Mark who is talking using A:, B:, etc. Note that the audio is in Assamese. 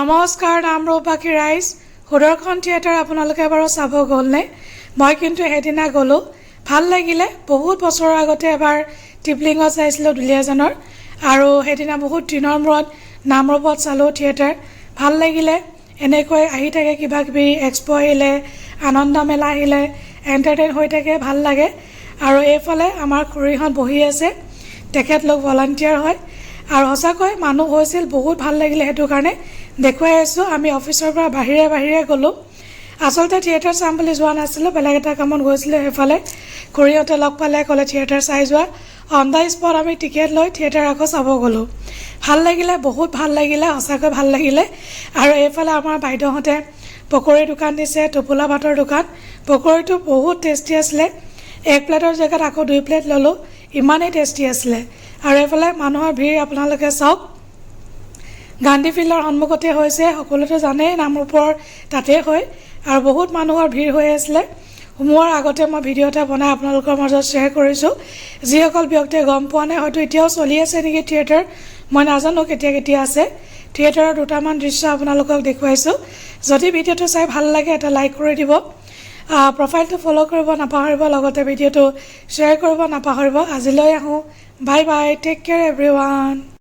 A: নমস্কাৰ নামৰূপবাসী ৰাইজ। সুদৰ্শন থিয়েটাৰ আপোনালোকে বাৰু চাব গ'লনে? মই কিন্তু সেইদিনা গ'লোঁ, ভাল লাগিলে। বহুত বছৰৰ আগতে এবাৰ টিপলিঙত চাইছিলোঁ দুলীয়াজানৰ আৰু সেইদিনা বহুত দিনৰ মূৰত নামৰূপত চালোঁ থিয়েটাৰ। ভাল লাগিলে। এনেকৈ আহি থাকে কিবা কিবি, এক্সপ' আহিলে, আনন্দ মেলা আহিলে এণ্টাৰটেইন হৈ থাকে, ভাল লাগে। আৰু এইফালে আমাৰ খুৰীহঁত বহি আছে, তেখেতলোক ভলাণ্টিয়াৰ হয়। আৰু সঁচাকৈ মানুহ হৈছিল, বহুত ভাল লাগিলে। সেইটো কাৰণে দেখুৱাই আছোঁ। আমি অফিচৰ পৰা বাহিৰে বাহিৰে গ'লোঁ। আচলতে থিয়েটাৰ চাম বুলি যোৱা নাছিলোঁ, বেলেগ এটা কামত গৈছিলোঁ। সেইফালে খুৰীহঁতে লগ পালে, ক'লে থিয়েটাৰ চাই যোৱা। অন the spot আমি টিকেট লৈ থিয়েটাৰ আকৌ চাব গ'লোঁ। ভাল লাগিলে, বহুত ভাল লাগিলে, সঁচাকৈ ভাল লাগিলে। আৰু এইফালে আমাৰ বাইদেউহঁতে পকৰী দোকান দিছে, টোপোলা ভাতৰ দোকান। পকৰীটো বহুত টেষ্টি আছিলে। এক প্লেটৰ জেগাত আকৌ দুই প্লেট ল'লোঁ, ইমানেই টেষ্টি আছিলে। আৰু এইফালে মানুহৰ ভিৰ আপোনালোকে চাওক। গান্ধী ফিল্ডৰ সন্মুখতে হৈছে, সকলোতে জানেই নামৰূপৰ তাতে হয়। আৰু বহুত মানুহৰ ভিৰ হৈ আছিলে। সোমোৱাৰ আগতে মই ভিডিঅ' এটা বনাই আপোনালোকৰ মাজত শ্বেয়াৰ কৰিছোঁ। যিসকল ব্যক্তিয়ে গম পোৱা নাই, হয়তো এতিয়াও চলি আছে নেকি থিয়েটাৰ, মই নাজানো কেতিয়া কেতিয়া আছে। থিয়েটাৰৰ দুটামান দৃশ্য আপোনালোকক দেখুৱাইছোঁ। যদি ভিডিঅ'টো চাই ভাল লাগে, এটা লাইক কৰি দিব, প্ৰফাইলটো ফ'ল' কৰিব নাপাহৰিব, লগতে ভিডিঅ'টো শ্বেয়াৰ কৰিব নাপাহৰিব। আজিলৈ আহোঁ। Bye bye, take care everyone.